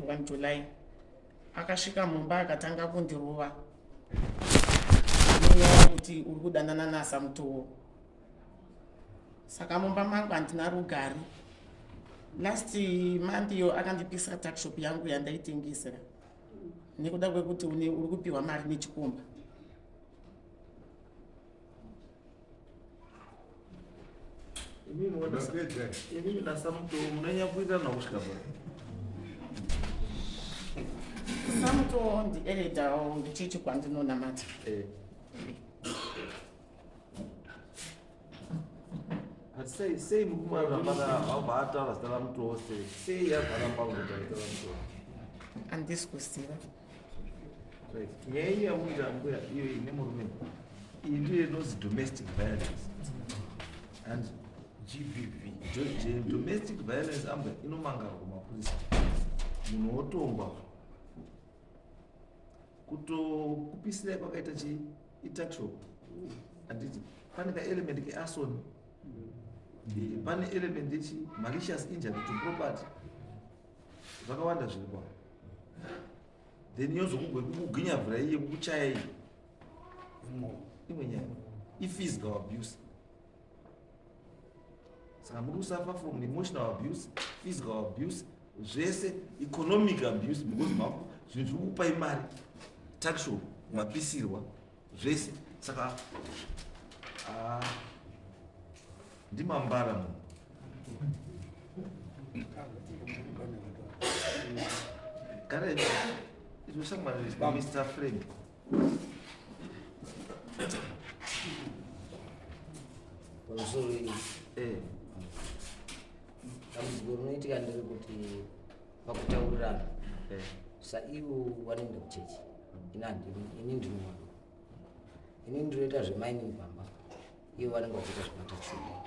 21 July akasvika mumba akatanga kundirova nenyaya yekuti uri kudanana naSamutowo. Saka mumba mangu handina rugare. Last month iyo akandipisa tuckshop yangu yandaitengesera nekuda kwekuti uri kupiwa mari nechikomba. Imimi naSamuto munonyanya kuwirirana kusvika pa Samuto ndieleda ndichechi kwandinonamata. Eh. But sei sei mukumaramba vabva ataura zita raMutoo sei sei yabva ramba kutaura zita raMutoo? Handisi kuziva. Right. Nyaya iyi yamuita mbuya iyo ine murume iyi ndiyo inonzi domestic violence and GBV. Domestic violence ambuya inomangarwa kumapurisa munhu wotongwa kutokupisirai kwakaita chii ituckshop handiti pane kaelement kearson pane element yechi malicious injury to property zvakawanda zviri kwa then yozokugwinyavhura iye kukuchaya iye imwe nyaya iphysical abuse saka muri kusuffer from emotional abuse, physical abuse, zvese economic abuse because maku zvinhu zviri kukupai mari taxshop mapisirwa zvese saka ah, ndimambara munhu. Gara izvo shamwari Mr. Frank. Pamusoro iyi. Eh. Dambudziko rinoitika nderekuti pakutaurirana Eh. saivo vanoenda kuchechi ini handini ini ndinowana ini ndinoita zvemining pamba ivo vanenge vachiita zvematachuma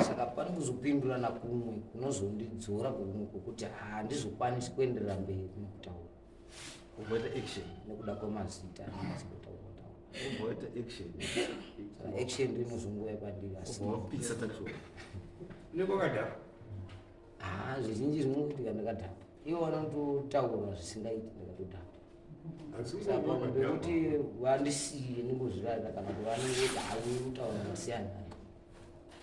saka pane kuzopindurana kumwe kunozondidzora kumwe kwekuti handizokwanisi kuenderera mberi nekutaura. Ubva action nekuda kwemazita anenge achingotaurwa taurwa. Ubva waita action. Saka action ndiyo inozongouya pandiri asi Ubva wapisa tacho. Unenge wakadhakwa. Ah, zvizhinji zvinongoitika ndakadhakwa. Ivo vanototaura zvisingaiti ndakatodhakwa. Saka pamwe pekuti vandisiye ndingozvirarira kana kuti vanongoti hauyi kutaura masiyana naye.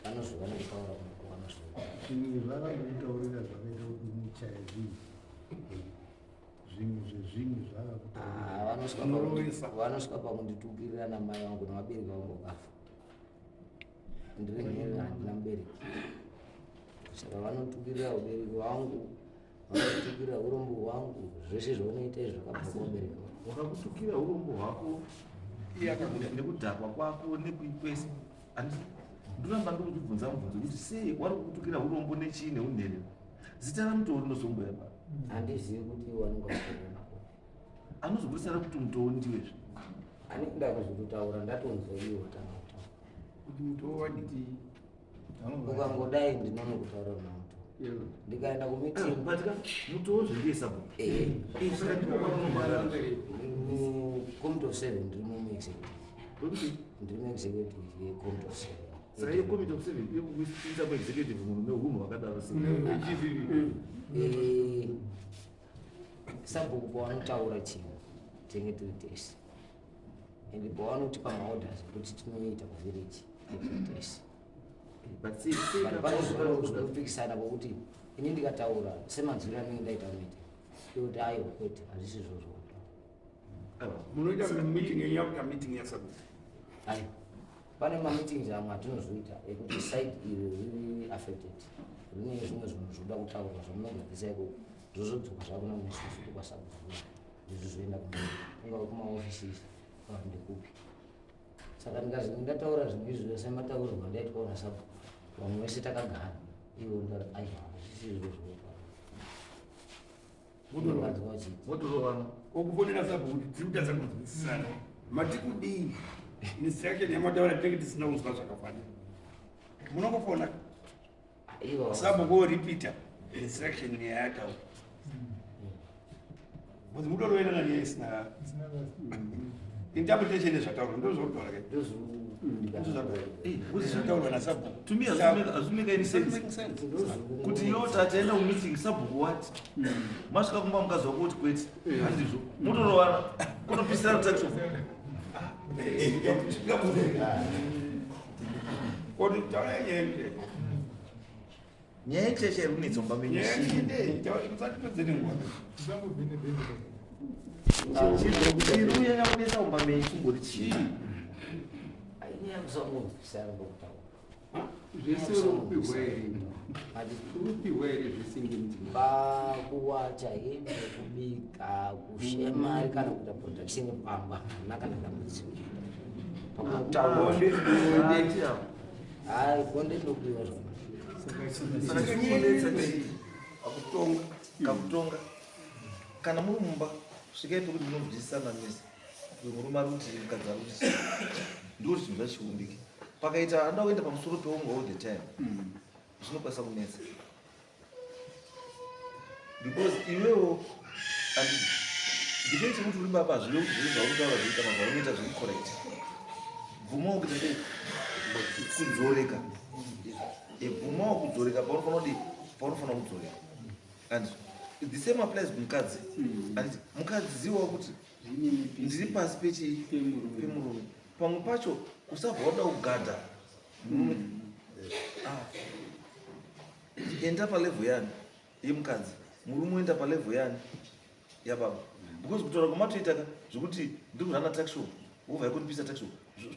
Vanozova nekutaura kwavanozova. Zvinhu zvakakutaurira zvakaita kuti muchaye zvinhu. Zvinhu zvezvinhu zvavakuta. Vanosvika pakunditukirira namai vangu nevabereki vangu vakafa. Ndiri nherera handina mubereki. Saka vanotukirira vabereki vangu, vanotukirira urombo hwangu, zvese zvavanoita izvi zvakabva kuvabereki vangu. Wakakutukira urombo hwako nekudhakwa kwako nekuikwese. Ndoramba ndikuchibvunza mubvunzo kuti sei wari kukutukira urombo nechii neunherera? Zita raMutoo rinozomboya pa. Handizivi kuti wanenge wachiona. Anozobudisa kuti Mutoo ndiwe zve. Ani ndakuzototaura ndatonzwa iwe watanga kutaura. Kuti Mutoo wadii? Ukangodai ndinonokutaura naMutoo. Ndikaenda kumeeting. But ka Mutoo zve ndiye sabhuku. Eh. Saka ndipo panomhara. Committee of 7 ndiri mu executive. Ndiri mu executive ye committee of 7. Saka iyo committee of 7 iri kuisa mu executive munhu nehunhu hwakadaro sei? Eh, sabhuku pavanotaura chinhu tinenge tiri tese and pavanotipa maorders ekuti tinoita kuvillage tiri tese. But sei sei But panozopikisana pokuti ini ndikataura semanzwiro anenge ndaita meeting yekuti aiwa kwete hazvisi izvozvo. Munoita meeting yenyu yakuita meeting yasabhuku? Aiwa, pane mameetings amwe atinozoita ekuti site iri riri affected rine zvimwe zvinhu zvoda kutaurwa zvamunogadzisa ikoko zvozodzoka zvakuna musi futi kwasabhuku ndizvo zvoenda kungava kumaoffices kana ndekupi. Saka ndikazi ndataura zvinhu izvi zvese mataurirwa ndaitwa nasabhuku vamwe vese takagara ivo ndati aiwa hazvisi izvo zvinotaura. Motorovana. Okufonera sabhuku kuti tiri kutadza kunzwisisana. Mati kudii? Instruction yamataura tinenge tisina kunzwa zvakafanira. Munongofona. Sabhuku oripita instruction yayataura. Because mutoroverana nyaya isina. Interpretation yezvataurwa ndozvokutaura ke. Ndozvataurwa nasabhuku. To me hazvimake any sense kuti iwe tataenda kumeeting sabhuku wati masvika kumba mukadzi wako kuti kwete handizvo mutorovana kutopisira kutaxi. Koti taura nyaya. Nyaya yecheche iri kunetsa mumba menyu. Nyaya ndei musatipedzere nguva. Chiri kunyanya kunetsa mumba menyu chimbori chii? Inyaya yekusangonzwisisana ndokutaura. Zvese uri kupihwa here? Uri kupihwa here zvese ngemudzimai? Pakuwacha hembe, kubika, kusheya mari kana kuita production pamba, hamuna kana dambudziko. Pakutaura. Hayi, bonde rinobiwa zvakanaka. Saka chiri kunetsa chii? Pakutonga. Kakutonga. Kana muri mumba, svikai pekuti munonzwisisana mese. Uyu murume ari kuti, mukadzi ari kuti, ndiko kuti zvinhu zvachiumbike. Pakaita anoda kuenda pamusoro peumwe all the time, zvinokwanisa kunetsa. Because iwewo and depends kuti uri baba, hazvirevi kuti zviri zvauri kutaura zviri kana zvaunoita zviri correct. Bvumawo kuita sei? Kudzoreka. Bvumawo kudzoreka paunofanira kudii? Paunofanira kudzoreka. And the same applies kumukadzi. And mukadzi, zivawo kuti ndiri pasi pechii? Pemurume. Pamwe pacho usabva wada kugadha murume. Ah. Enda palevel yani yemukadzi, murume oenda palevel yani yababa, because kutaura kwamatoita ka zvekuti ndiri kurana tuckshop, wobva yakundipisa tuckshop,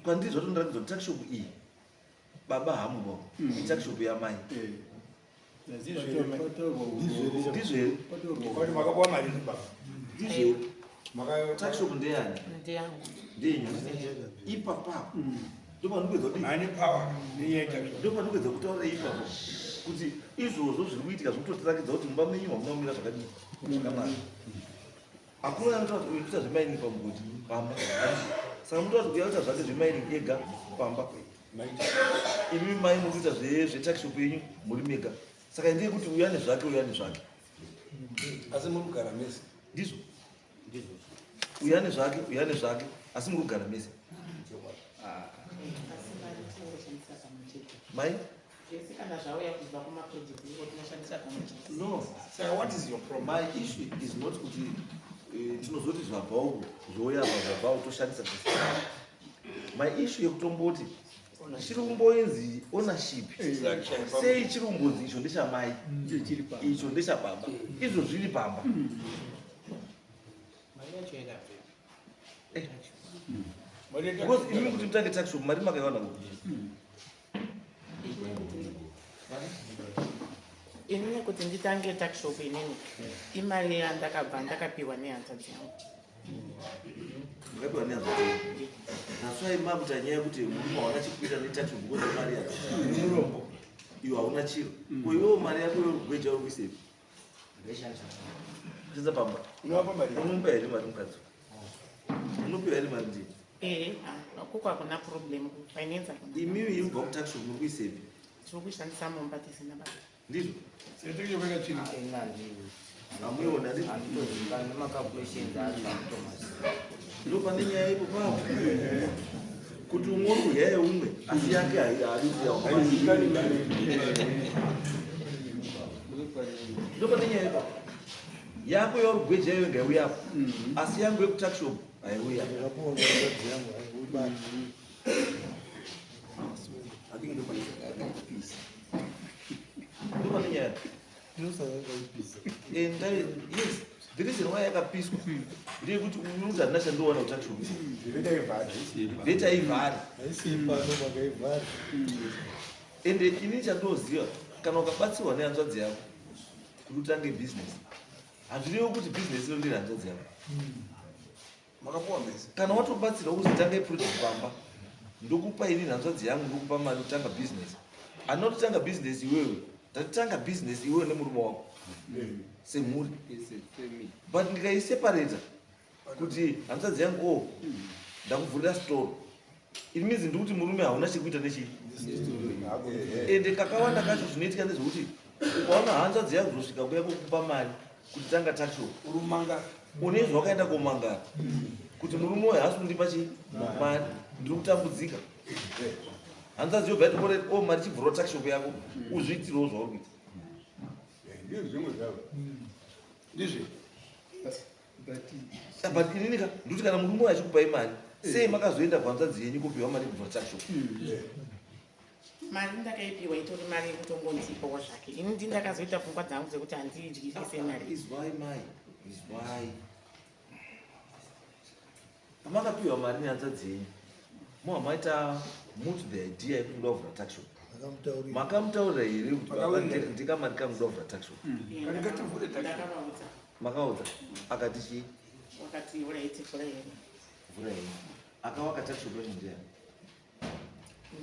kwandiri zvatondiratidza kuti tuckshop iyi baba hamuba, ituckshop yamai. Ndizvo here? Kwati makapuwa mari baba? Ndizvo here? Maka Tuckshop ndeyani? Ndeyangu. Ndeyenyu. Ipapapo ndopanopedza kuti Mane power nenyaya yetatu. Ndopanopedza kutaura ipapo kuti izvozvo zviri kuitika zvikutotirakidza kuti mumba menyu hamuna kumira zvakadii, zvakanaka. Hakuna anotaura kuti uyu kuita zvemining pamugodhi pamba, saka munotaura kuti uyu akuita zvake zvemining ega pamba, imi mai muri kuita zvetuckshop yenyu muri mega. Saka ndeye kuti uyu ane zvake, uyu ane zvake. Asi muri kugara mese. Ndizvo, uyu ane zvake, uyu ane zvake, asi muri kugara mese. Asi mari tinongoshandisa pamwe chete. Mai? Zvese kana zvauya kubva kumaproject iko tinoshandisa pamwe chete. No. Saka what is your problem? My issue is not kuti tinozoti zvabva uku zvouya apa, zvabva uku toshandisa tese. My issue yekutomboti chiri kumboinzi ownership, sei chiri kumbonzi icho ndechamai, icho ndechababa, izvo zviri pamba? Mari yacho yakabva. Because imi kuti mutange tuckshop, mari makaiwana kupi? Inini kuti nditange tuckshop inini, imari yandakabva ndakapiwa nehanzvadzi yangu. Makapiwa nehanzvadzi. That's why makuita nyaya yekuti murume hauna chekuita netuckshop because mari yacho murombo, iwe hauna chiro. Ko iwewo mari yako yorugweja uri kuisepi? Ndoshandisa. Shandisa pamba. Unovapa mari? Unomupa here mari mukadzi? Unopiwa here mari ndiye? Ehe, kuko hakuna problem, finance hakuna. Imimi iri kubva kutuckshop muri kuisepi? Tiri kuishandisa mumba tisina baba. Ndizvo. Saka yakachina. Hamuiona, ndizvo? Handitoziva nemacalculations acho, handitomaziva. Ndo pane nyaya ipo papo kuti umwe uri kudya yeumwe asi yake haidi. Ndo pane nyaya ipapo. Yako yauri kugweja iyoyo ngaiuya apo, asi yangu yekutuckshop haiuya. Ndakapuwa hanzvadzi yangu, haibati. I think ndopane akaipisa. Ndo pane nyaya. Ndosaka akaipisa. Endai, yes, the reason why yakapiswa ndeyekuti uyu handina chandowana kutuckshop. Vetaivhari. Vetaivhari. Haisi pano makaivhara. Ende ini chandoziva, kana ukabatsirwa nehanzvadzi yako kuti utange bhizinesi, hazvirevi kuti bhizinesi iro ndere hanzvadzi yako. Makapuwa mese. Kana watobatsirwa kuzi project pamba, ndokupa ini hanzvadzi yangu, ndokupa mari kutanga bhizinesi, handina kutotanga bhizinesi iwewe, ndatotanga bhizinesi iwewe nemurume wako semhuri. But ndikaiseparata kuti hanzvadzi yangu, o ndakuvhurira store, it means ndikuti murume hauna chekuita nechii. Ende kakawanda kacho zvinoitika ndezvekuti ukaona hanzvadzi yako kuzosvika kuya kokupa mari kuti tanga tuckshop, Urumanga. Une zvawakaenda komangara. Kuti murume uyu haasi kundipa chii? Mari. Ndiri kutambudzika. Hanzvadzi yobva yati alright, oh mari chivhurawo tuckshop yako. Uzviitirewo zvauri kuita. Ndizvo zvimwe zvavo. Ndizvo. Ah, but inini ka ndikuti kana murume uyu achikupai mari, sei makazoenda kuhanzvadzi yenyu kopiwa mari yekuvhura tuckshop? Mari ndakaipiwa itori mari yekutongondipawo zvake. Ini ndi ndakazoita pfungwa dzangu dzekuti handiidyise mari. Izwai mai, izwai. Pamakapiwa mari nehanzvadzi yenyu, moha maita moot the idea yekuti muda kuvhura tuckshop. Makamutaurira here kuti baba ndikamari kangu ndoda kuvhura tuckshop? Ndakavaudza. Makaudza? Akati chii? Wakati uraiti vhura here. Vhura here. Akawaka tuckshop yacho ndiani?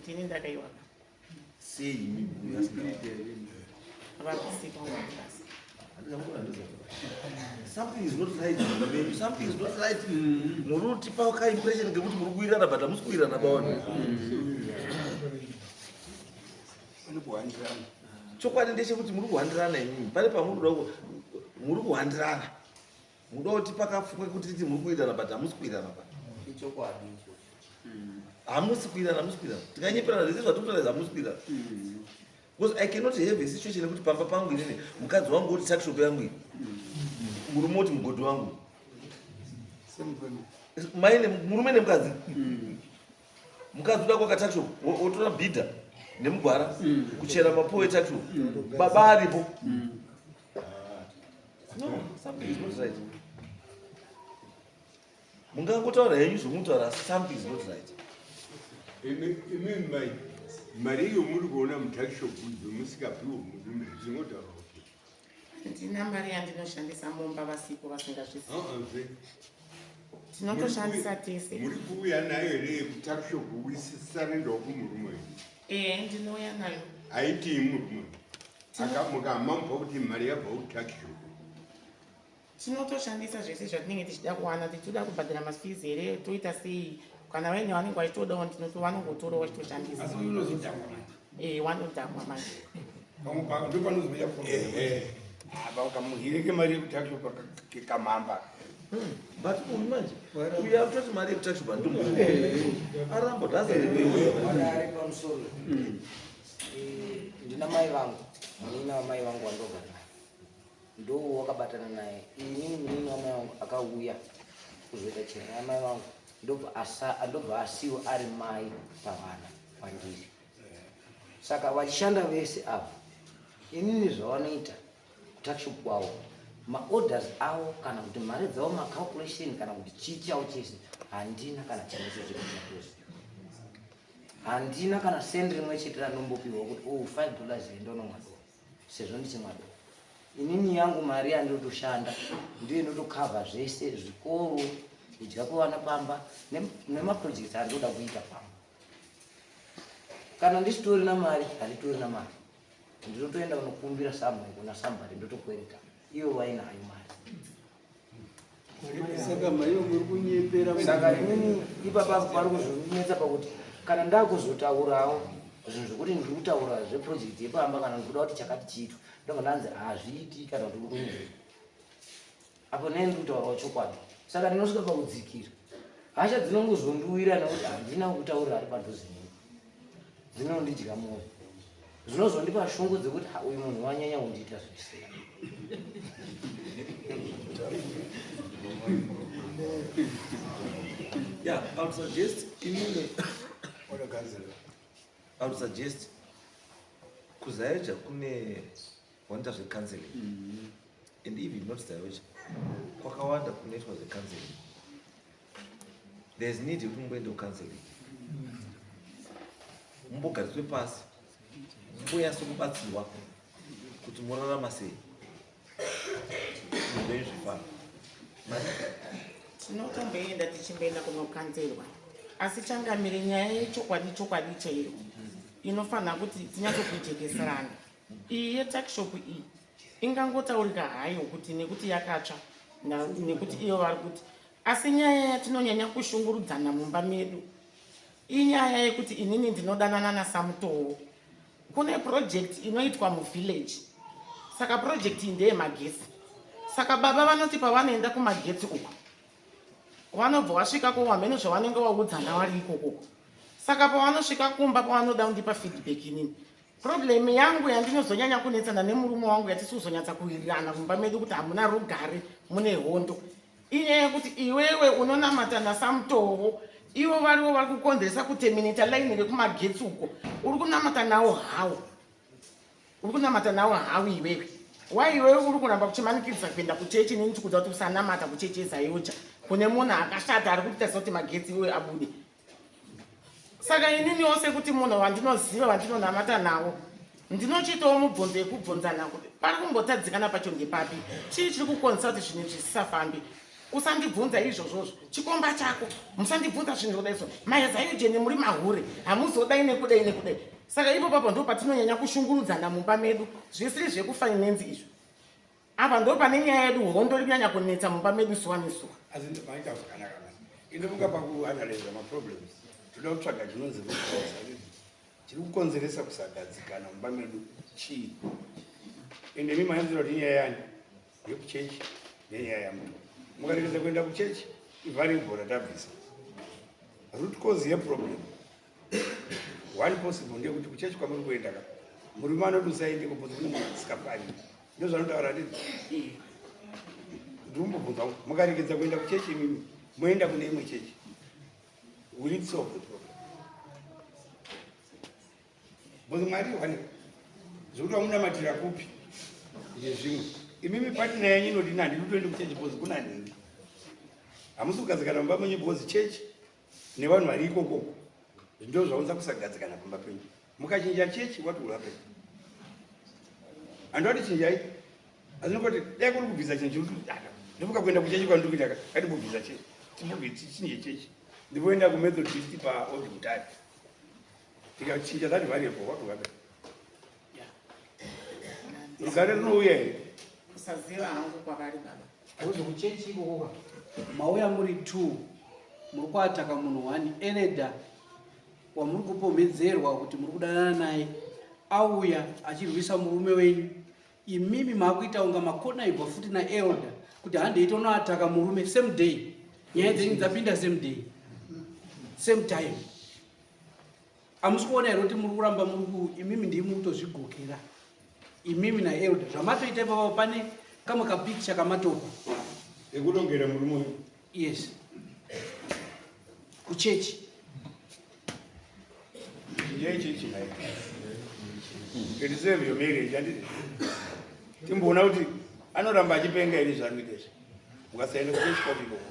Ndini ndakaiwaka. Sei imi uyu asingawaki? Vakusika basa. Something is not right menu. Something is not right. Muri kutipa ka impression ngekuti muri kuwirirana but hamusi kuwirirana baona. Kuhandirana. Chokwadi ndechekuti muri kuhandirana imimi. Pane pamuri kuda muri kuhandirana. Muda kuti pakapfungwa kuti titi muri kuwirirana but hamusi kuwirirana pa. Ichokwadi icho. Hamusi kuwirirana, hamusi kuwirirana. Tinganyeperana zvese zvatiri kutaura hamusi kuwirirana. Because I cannot have a situation yekuti pamba pangu inini mukadzi wangu oti tuckshop yangu iyi. Murume oti mugodhi wangu. Mai ne murume nemukadzi. Mukadzi uda kuwaka tuckshop wotora bhidha nemugwara kuchera mapowe tuckshop. Baba aripo. No, something is not right. Mungangotaura henyu zvomutaura asi something is not right. Imi mai, mari iyo muri kuona mutuckshop idzo musikapiwo murume zvinotaura kuti Ndina mari yandinoshandisa mumba vasipo vasingazvizivi. uh-uh, Tinotoshandisa tese. Muri kuuya nayo here yekutuckshop uisisarendawo kumurume uyu? Ehe, ndinouya nayo. Haitii murume akamuka amamupa kuti mari yabva kutuckshop. Tinotoshandisa zvese zvatinenge tichida kuwana, tichida kubhadhara mafees here, toita sei? Kana vaine vanenge vachitodawo vanongotorawo vachitoshandisa. Asi unozodhakwa manje. Eh, wanodhakwa manje. Pamwe ndopanozouya apa kamuhire kemari yekutuckshop kamhamba. But uyu manje, uyu akutoti mari yekutuckshop handimupi. Aramba kuti Wadare pamusoro. Ndina mai vangu, munina wamai vangu wandogara naye. Ndo wakabatana naye. Inini munini wamai vangu akauya kuzoita chena yamai vangu ndobva asiwa ari mai pavana kwandiri. Saka vachishanda vese ava, inini zvavanoita kutuckshop kwavo, maorders avo kana kuti mari dzavo, macalculation kana kuti chii chavo chese, handina kana chimwe chete chekuti handina kana sendi rimwe chete randombopiwa kuti oh $5 ndonomwa doro sezvo ndichimwa doro. Inini yangu mari yandinotoshanda ndiyo inotokavha zvese, zvikoro, kudya kwevana pamba nemaprojects andinoda kuita pamba. Kana ndisitorina mari, handitorina mari, ndinotoenda kunokumbira somewhere kuna somebody ndotokwereta, ivo vainayo mari. Saka maiyo muri kunyepera. Saka inini ipapa pari kuzonetsa pakuti kana ndakuzotaurawo zvinhu zvekuti ndiri kutaura zveproject yepamba kana ndikuda kuti chakati chiitwe, ndobva ndanzi hazviiti kana kuti uri kunyepera. Apo nei ndiri kutaurawo chokwadi. Saka ndinosvika pakudzikira. Hasha dzinongozondiwira nekuti handina kutaurira ari padhuze neni. Dzinondidya mwoyo. Zvinozondipa shungu dzekuti ha, uyu munhu wanyanya kundiita zvese. Yeah, I would suggest inini I would suggest kuZAOGA kune vanoita zvecounseling and even not ZAOGA kwakawanda kunoitwa zvecounseling. There's need yekuti mumboende kucounseling, mumbogariswe pasi, mumbonyatso kubatsirwa kuti murarama sei zvenyu zvifamba. Tinotomboenda tichimboenda kunokanzerwa, asi changamire nyaya yechokwadi chokwadi chaiyo inofanira kuti tinyatsokujekeserana. Iyi yetuckshop iyi ingangotaurika hayo kuti nekuti yakatsva nekuti iyo vari kuti, asi nyaya yatinonyanya kushungurudzana mumba medu inyaya yekuti inini ndinodanana naSamutowo. Kune project inoitwa muvillage, saka project iyi ndeyemagetsi. Saka baba vanoti pavanoenda kumagetsi uku Vanobva vasvikako wamheno zvavanenge vaudzana vari ikokoko. Saka pavanosvika kumba pavanoda kundipa feedback inini. Problem yangu yandinozonyanya kunetsana nemurume wangu yatisi kuzonyatsa kuwirirana mumba medu kuti hamuna rugare mune hondo. Inyaya yekuti iwewe unonamata naSamutovo ivo varivo vari kukonzeresa kuterminata line rekumagetsi uko uri kunamata nawo hawo. Uri kunamata nawo hawo iwewe. Why iwewe uri kuramba kuchimanikidza kuenda kuchechi neni chikudza kuti usanamata kuchechi yeZayoja kune munhu akashata ari kuita sekuti magetsi iwe abude. Saka ininiwo sekuti munhu wandinoziva wandinonamata nawo ndinochiitawo mubvunzo yekubvunzana kuti pari kumbotadzikana pacho ndepapi, chii chiri kukonzesa kuti zvinhu izvi zvisafambi. Usandibvunza izvozvozvo, chikomba chako musandibvunza zvinhu kudai so maezayojeni muri mahure hamuzodai nekudai nekudai. Saka ipo papo ndo patinonyanya kushungurudzana mumba medu zvisiri zvekufinance izvo. Apa ndo pane nyaya yedu hondo iri kunyanya kunetsa mumba medu zuva nezuva. Asi maita zvakanaka mani. Inofunga pakuanalyza maproblems toda kutsvaga chinonzi root cause. Chiri kukonzeresa kusagadzikana mumba medu chii? Ende imi mayanzira kuti inyaya yani yekuchechi nenyaya yamuto. Mukaregedza kuenda kuchechi ivariable ratabvisa. Root cause yeproblem one possible ndeyekuti kuchechi kwamuri kuenda ka murume anoti usaende kupozi kune munhu asikafani ndozvanotaura ndizvo ndirimbobvunza mukaregedza kuenda kuchechi imimi moenda kune imwe chechi will it solve the problem because mwari wane zvekuti wamunamatira kupi ndezvimwe imimi patina yenyu inoti ini handidi kutoenda kuchechi because kuna nhingi hamusi kugadzikana mumba menyu because chechi nevanhu vari ikoko ndo zvaunza kusagadzikana pamba penyu mukachinja chechi what will happen handoti chinjai asi nokoti dai kuri kubvisa chinhu chiri ndofuka kuenda kuchechi kwandiri kuita ka ngatimbobvisa chechi timbobvichinje chechi ndimboenda kumethodist paold mutare tikachinja that variable what will happen rugare runouya here kusaziva hangu kwavari baba Kuzi kuchechi ikoko ka mauya muri two muri kuataka munhu one elder wamuri kupomhedzerwa kuti muri kudanana naye auya achirwisa murume wenyu imimi maakuita kunga makonaibwa futi naelder kuti handei tonoataka murume same day nyaya dzenyu dzapinda same day same time Hamusi kuona here kuti muri kuramba muri ku imimi ndimi muri kutozvigokera imimi naelder zvamatoita ipapa pane kamwe kapicture kamatopa ekurongera murume uyu yes kuchechi chinjai chechi nhai it save your marriage handiti timboona kuti anoramba achipenga here zvaari kuita izvi mukasaenda kuchechi kwacho ikoko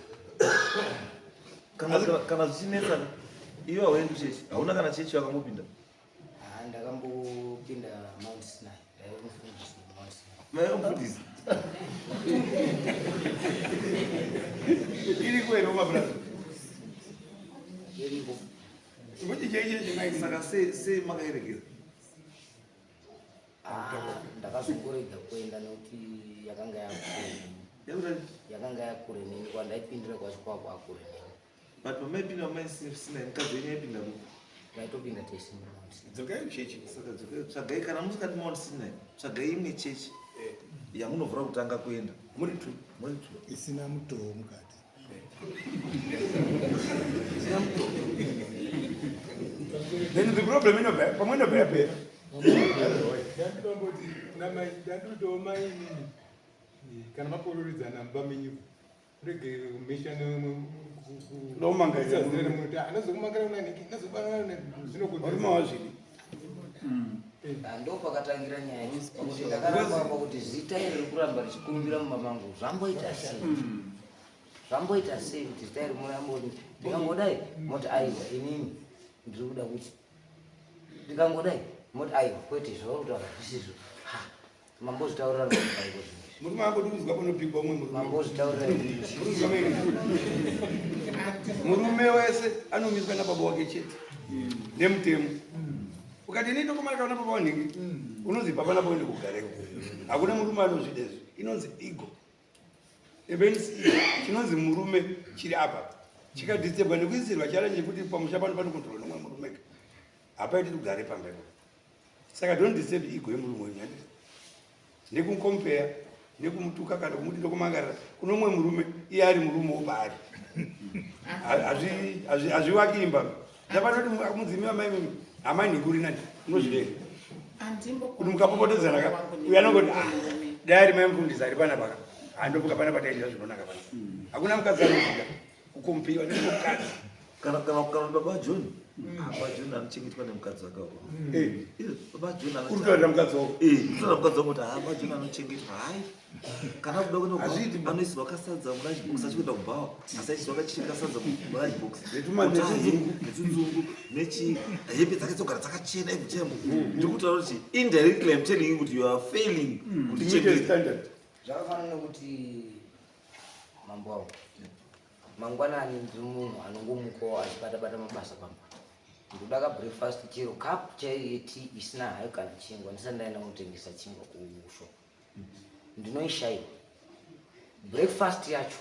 Kana kana zvichinetsa iwe hauendi kuchechi hauna kana chechi yakambopinda Ah, ndakambopinda Mount Sinai ndaive mufundisi Mount Sinai maive mufundisi iriko here mumapurazi iriko kuti chechi chimai saka sei sei makairegera Ah, ndakazongorega kuenda nekuti yakanga yakure yakanga yakure neni kwandaipindira kwacho kwako akure neni but pamaipinda pamaisina mukadzi wenyu aipinda ku ndaitopinda tese dzokai chechi saka dzokai tsvagai kana musikati mount sinai tsvagai imwe chechi eh. yamunovhura kutanga kuenda muri two muri two isina mutoo mukati Then the problem inobva pamwe inobva yapera. Ndandinomboti namai ndandinotowo mai inini kana mapororidzana mumba menyu rege kumesha Ndokumangarira murume. Anozokumangarira una niki nazobanana zvinokonzeresa. Varume wazvidi. Ah, ndo pakatangira nyaya pakuti ndakaramba pakuti zita iri riri kuramba richikumbira mumba mangu zvamboita sei zvamboita sei kuti zita iri murambo ndikangodai moti aiwa inini ndiri kuda kuti ndikangodai moti aiwa kwete zvauri kutaura zvisizvo ha mambozvitaurira aiko zvinhu Murume wako ndikuzwa panopikwa umwe murume. mambozvitaurira Murikuzwa mai? Murume wese anomiswa nababa wake chete. Nemutemo. Ukati ini ndokomana kana baba wanhingi unonzi baba napo uende kugareko. Hakuna murume anozvida izvi. Inonzi ego. Ebenzi chinonzi murume chiri apa. Chikadhitsebwa nekuisirwa challenge yekuti pamusha pano panokontrolwa nomwe murume. Hapaiti rugare pamba ipapo. Saka don't disturb ego yemurume wenyu handiti? Nekumukompeya, nekumutuka kana kumuti ndokumangarira kuno umwe murume iye ari murume wopaari. Hazvivaki imba. Ndapanoti mudzimi wamai hamanhikuri nani unozvidei kuti mukapopotedzana ka uyo anongoti ah, dai ari mai mufundisi ari panapa ka handofuka pana pataita zvinonaka pana. Hakuna mukadzi anokuda kukompiwa nemukadzi. Kana kana kana baba John. Ah, baba John anochengetwa nemukadzi wake wako. Eh. Baba John anochengetwa. Uri mukadzi wako. Eh, uri mukadzi wako kuti ah baba John anochengetwa. Hai. Kana kuda kuenda Hazviiti. anoisirwa kasadza mulunch box achikuenda kubhawa. Asaisirwa kachiri kasadza mulunch box. Netsinzungu. Netsinzungu nechi hembe dzake dzogara dzakachena every time. Ndiri kutaura kuti indirectly I'm telling you kuti you are failing kundichengeta. Standard. Zvakafanana nekuti mambo wavo mangwanani ndiri munhu anongomukawo achibata-bata mabasa pamba. Ndoda ka breakfast chero cup chaiyo yetii isina hayo kana chingwa ndisati ndaenda kunotengesa chingwa kushop. Ndinoishaiwa. Breakfast yacho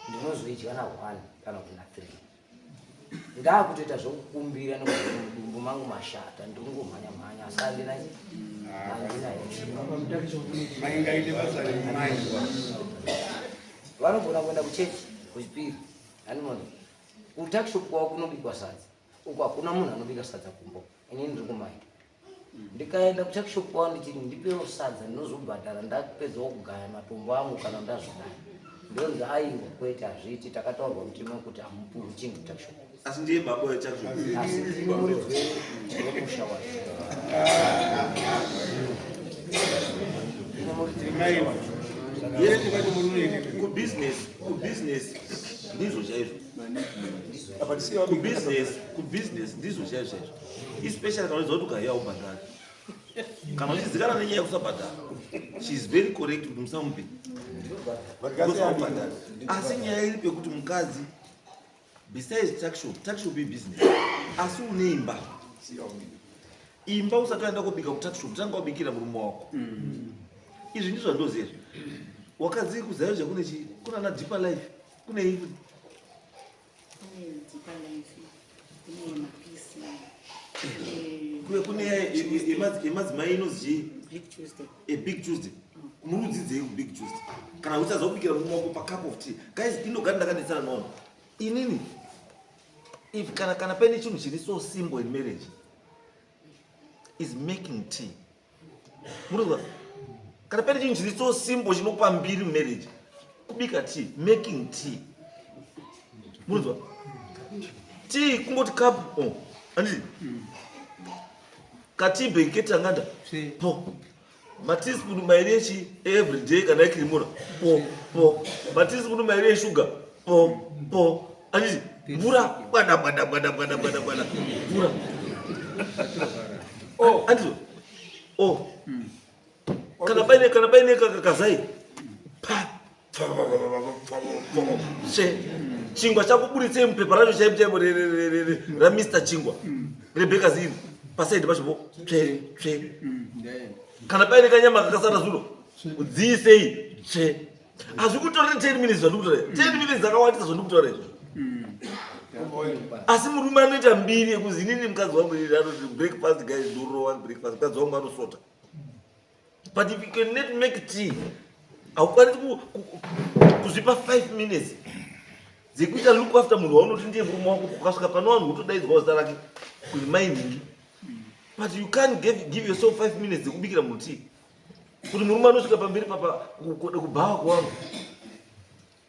ndinozoidya na 1 kana kuti na 3. Ndakutoita zvokukumbira nekuti mudumbu mangu mashata, ndiri kungomhanya mhanya asi handina handina Maingaite basa remai. Vanogona kuenda kuchechi kuchipiri hanimona kutakishop kwavo kunobikwa sadza uko hakuna munhu anobika sadza kumba inini ndiri kumaita ndikaenda kutakishop kwavo ndichiti ndipewo sadza ndinozobhadhara ndapedzawo kugaya matombo angu kana ndazvigaya ndonzi aiwa kwete hazviiti takataurwa mutemo wekuti hamupuwi chinhu kutakishop. Asi ndiye baba wetakishop. Asi ndini muridzi wemusha wacho. Kubusiness, kubusiness ndizvo chaizvo. Kubusiness, kubusiness ndizvo chaizvo chaizvo. Especially kana uchiziva kuti ukaiya ubhadhara. Kana uchizikana nenyaya yekusabhadhara. She is very correct kuti musamupe. Usabhadhara. Asi nyaya iri pekuti mukadzi besides tuckshop, tuckshop ibusiness. Asi une imba. Imba usati waenda kobika kutuckshop, tanga wabikira murume wako. Izvi ndizvo zvandoziva izvi. Wakadzi kuZAOGA kune chi kuna ana Deeper Life, kune ipi? Kune Deeper Life, kune mapisi. Kune kune yemadzimai inonzi chii? Big Tuesday. A Big Tuesday. Muri kudzidzei ku Big Tuesday? Kana uchaza kubikira murume wako pa cup of tea. Guys, indogara ndakanetsana naona. Inini if kana kana paine chinhu chiri so simple in marriage is making tea. Munozwa? Kana paine chinhu chiri so simple chinokupa mbiri mumarriage kubika tea, making tea. Munozwa? Tea kungoti cup oh, anditi? Ka tea bag ketanganda po. Mateaspoon mairi echi every day kana ekirimura po po. Mateaspoon mairi eshuga po po. Anditi? Mvura bwada bwada bwada bwada bwada bwada. Mvura. Oh, anditi? Oh. Kana paine kana paine kazai. Pa. She. Chingwa chako buritsei mupepa racho chaipo chaipo ra Mr Chingwa. Rebecca Zini. Pasaidi pacho po. Tsve tsve. Kana paine kanyama kakasara zuro. Udziisei tsve. Hazvikutoreri 10 minutes zvandikutaura. 10 minutes dzakawandisa zvandikutaura izvo. Asi murume anoita mbiri yekuzi inini mukadzi wangu anoti breakfast guys ndorova breakfast mukadzi wangu anosota. But if you cannot make tea, haukwanisi kuzvipa 5 minutes dzekuita look after munhu waunoti ndiye murume wako ukasvika pane vanhu wotodaidzwa zita rake kuti mai nhingi. But you can't give yourself 5 minutes dzekubikira munhu tea. Kuti murume anosvika pamberi papa kubhawa kwangu.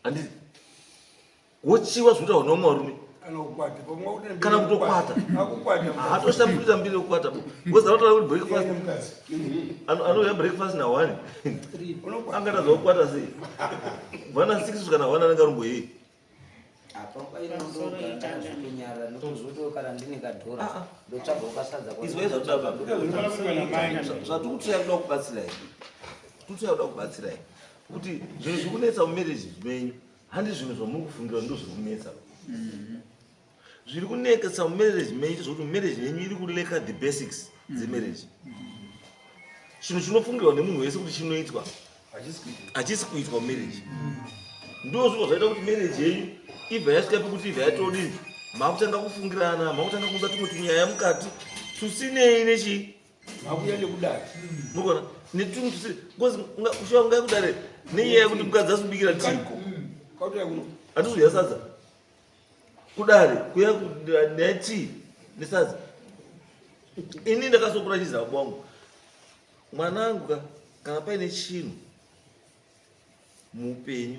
Handiti wochiwa zvinotaurwa nevamwe varume kana kutokwata haatoshambi kuita mbiri yekukwata because anotaura kuti breakfast anouya breakfast na one angatadza kukwata sei kubva na 6 kusvika na 1 anenge arumboyei izwa zvatikutsvaya kuda kubatsirai tikutsvaya kuda kubatsirai kuti zvinhu zviri kunetsa mumarriage menyu handi zvinhu zvamuri kufungira ndo zviri kunetsa. Zviri kunetsa mumarriage menyu zvokuti marriage yenyu iri kuleka the basics dzemarriage. Chinhu chinofungirwa nemunhu wese kuti chinoitwa hachisi kuitwa mumarriage. Ndo zviro zvaita kuti marriage yenyu ibva yasvika pekuti ibva yatodini makutanga kufungirana, makutanga kuunza tumwe tunyaya mukati tusinei nechii makuya nekudare murikuona netumwe tusi because kushuva kungai kudare nenyaya yekuti mukadzi asibikira tii kautoya kuno hatizodya sadza. Kudare kuya netii nesadza. Ini ndakasokura chiza bwangu. Mwanangu ka kana paine chinhu muupenyu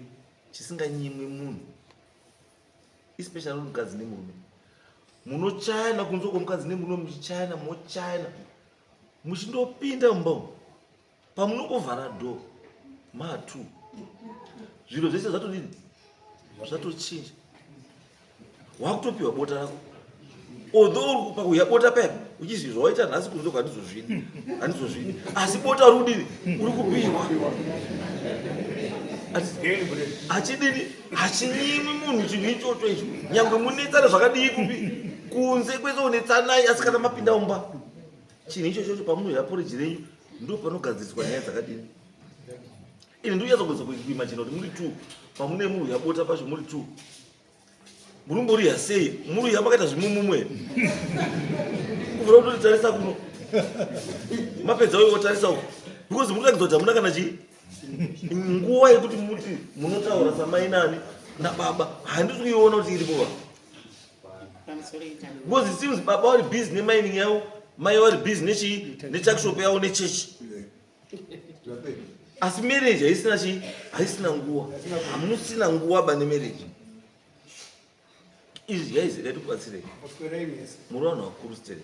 chisinganyimwi munhu especially mukadzi nemurume munochayana kunze uko mukadzi nemurume muchichayana mochayana muchindopinda mumba umu pamunongovhara door maa two zviro zvese zvatodini zvatochinja wakutopiwa bota rako although pakuya bota paya uchiziva zvawaita nhasi kunze uko handizozvidi handizozvidi asi bota uri kudini uri kupiwa hachidini hachinyimi munhu chinhu ichocho icho nyangwe munetsana zvakadii kupi kunze kwese unetsanai asi kana mapinda mumba chinhu ichochocho pamunohya poriji renyu ndo panogadziriswa nyaya dzakadini ini ndonyatsokuedza kuimajina kuti muri two pamune muruya bota pacho muri two murumboriya sei muruya makaita zvimumumwe kuvhura kutotitarisa kuno mapedza uyo otarisa uko because muri kuratidza kuti hamuna kana chii nguva yekuti muti munotaura samai nani nababa handisi kuiona kuti iripo va because it seems baba vari busy nemining yavo mai vari busy nechii netuckshop yavo nechechi asi marriage haisina chii haisina nguva hamusina nguva ba nemarriage izvi guys regai tikubatsirei muri vanhu vakuru stere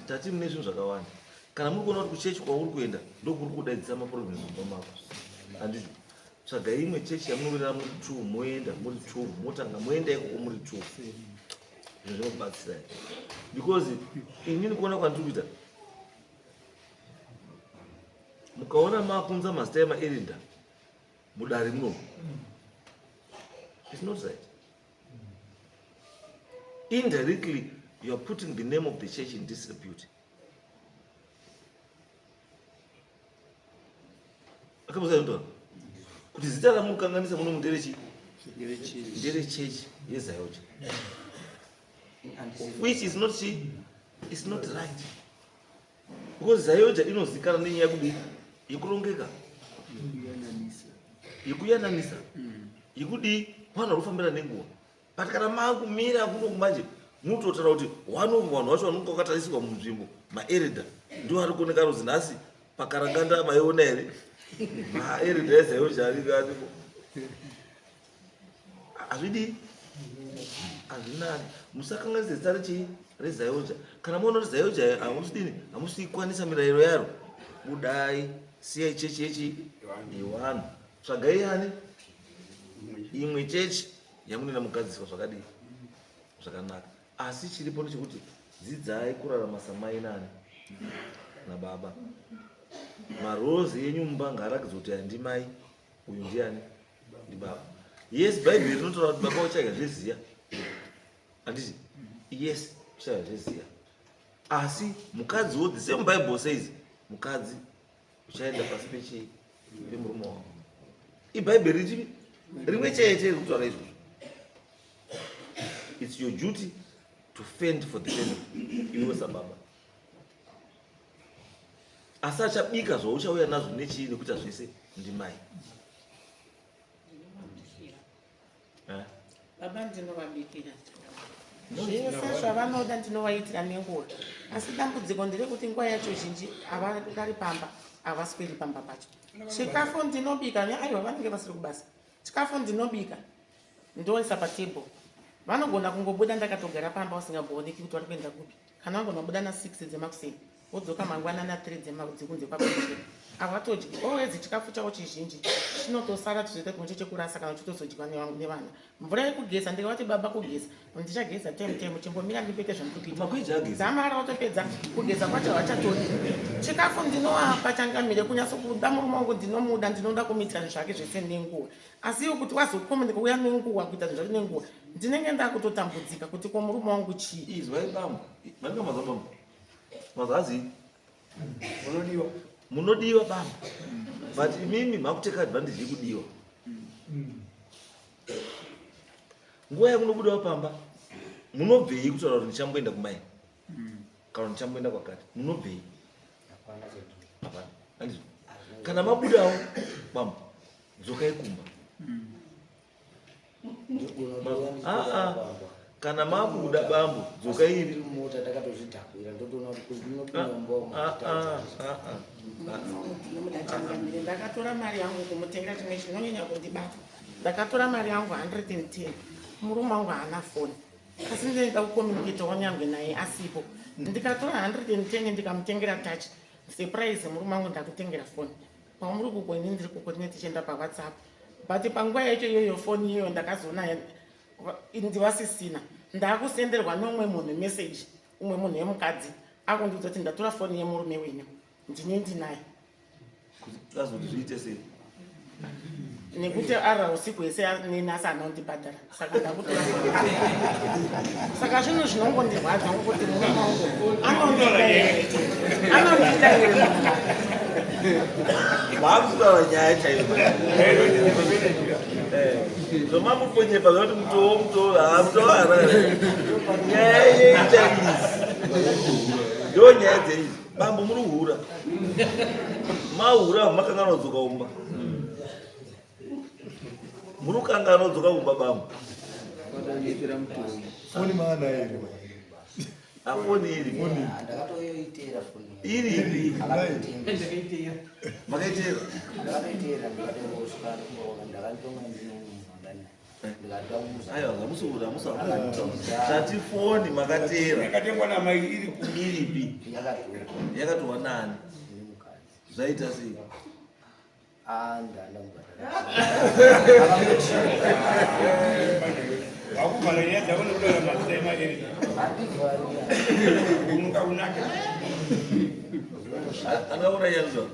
tati mune zvinhu zvakawanda kana muri kuona kuti kuchechi kwauri kuenda ndokuri kudaidzisa maproblems mumba mako handizvo tsvagai imwe chechi yamunomirira muri two moenda muri two motanga moenda ikoko muri two zvinhu zvinokubatsirai because inini kuona kwandiri kuita mukaona makunza mazita emaerinda mudare muno it's not right indirectly you are putting the name of the church in disrepute akamusaindoa kuti zita ramukanganisa muno nderechi nderechechi yezayocha which is not is not right because zayoja inozikanwa nenyaya yekudii yekurongeka yekuyananisa yekudii vanhu vari kufambira nenguva but kana makumira kuno kumanje mutotaura kuti one of vanhu vacho vanonge vakatarisirwa munzvimbo maeredha ndiwo ari kuoneka ruzi nhasi pakaranganda maiona here maeredha ezayoja ariko ariko hazvidii hazvinani musakanganise zita rechii rezayoja kana maona kuti zayoja hamusidini hamusikuikwanisa mirayiro yaro budai siyai chechi yechi yewanhu tsvagai yani imwe chechi yamunoenda mugadziswa zvakadii zvakanaka asi chiripo ndechekuti dzidzai kurarama samai nani nababa marozi enyu mumba ngaarakidze kuti handimai uyu ndiani ndibaba yes bhaibheri rinotaura kuti baba uchadya zveziya handiti yes uchadya zveziya asi mukadzi wo the same bible says mukadzi uchaenda pasi pechii pemurume wako ibhaibheri richipi rimwe chete riri kutaura izvozvo it's your duty to fend for the family iwe sababa asi achabika zvauchauya nazvo nechii nekuita zvese ndimai eh? Baba ndinovabikira zvese zvavanoda ndinovaitira nenguva asi dambudziko nderekuti nguva yacho zhinji havarari pamba havasweri pamba pacho chikafu ndinobika aiwa vanenge vasiri kubasa chikafu ndinobika ndoisa patable vanogona kungobuda ndakatogara pamba vasingagooneki kuti vari kuenda kupi kana vangona kubuda na6 dzemakuseni wodzoka mangwana na3 dzekunze kwakuchera havatodyi always chikafu chavo chizhinji chinotosara tizoita kumwe chekurasa kana chotozodyiwa nevana mvura yekugeza ndikavati baba kugeza ndichageza tem tem chimbomira ndipete zvandiri kuita dzamara watopedza kugeza kwacho havachatodi chikafu ndinovapa changamire kunyatso kuda murume wangu ndinomuda ndinoda kumuitira zvinhu zvake zvese nenguva asi iwo kuti wazokoma ndikauya nenguva kuita zvinhu zvake nenguva ndinenge ndakutotambudzika kuti ko murume wangu chii izwai bambo manenge mazwa bambo mazazi munodiwa munodiwa bambo but imimi makuteka advantage yekudiwa nguva yamunobudawo pamba munobvei kutaura kuti ndichamboenda kumai kana ndichamboenda kwakati munobvei hapana handizvo kana mabudawo bambo dzokai kumba ndogona kuuya Ah, ah. Kana makuda bambo dzoka iri mota takatozvidhakwira ndotoona kuti Ah, ah, ah, ah, ah. Ndinomuda ndakatora mari yangu kumutenga chimwe chinonyanya kundibata. Ndakatora mari yangu 110 murume wangu haana foni asi ndinoida kucommunicatawo nyangwe naye asipo. Ndikatora 110 ndikamutengera touch surprise, murume wangu ndakutengera foni pamuri kuko, ini ndiri kuko, tine tichienda paWhatsApp, but panguva yacho iyoyo foni iyoyo ndakazoona ndivasisina, ndakusenderwa neumwe munhu message, umwe munhu wemukadzi akundiudza kuti ndatora foni yemurume wenyu, ndini ndinayo. Kuti azoti zviite sei? Nekuti arara usiku hwese neni asi haana kundibhadhara, saka ndakutora. Saka zvinhu zvinongondirwadza ngokuti murume wangu anondida here, anondida here murume? Maakutaura nyaya chaiyo. Zvomamuponyepa zvakuti mutowo mutowo ha mutowo harare. Nyaya yeita izi ndo nyaya dzeizi. Bambo, muri hura, mahura, makanganwa dzoka umba, muri kukanganwa dzoka kumba, bambo. Foni maana here? Afoni iri? Ndakatoyoitera foni. Iri ipi? Ndakaiteya. Makaitera? Ndakatoitera, ndikatongosvika ndkumbaona ndakatonga ndinomunhu ndikatamuza. Aiwa, hamusi hamusi tati foni makatera. Yakatengwa namai iri ku Iripi? Yakatorwa. Yakatorwa nani? Nemukadzi. Zvaita sei? Ndanda kubhadhara. Wakubhala nyaya dzako nekutaura mazita emaeri. Handivhari. Unuka unake. Angaona yanzwa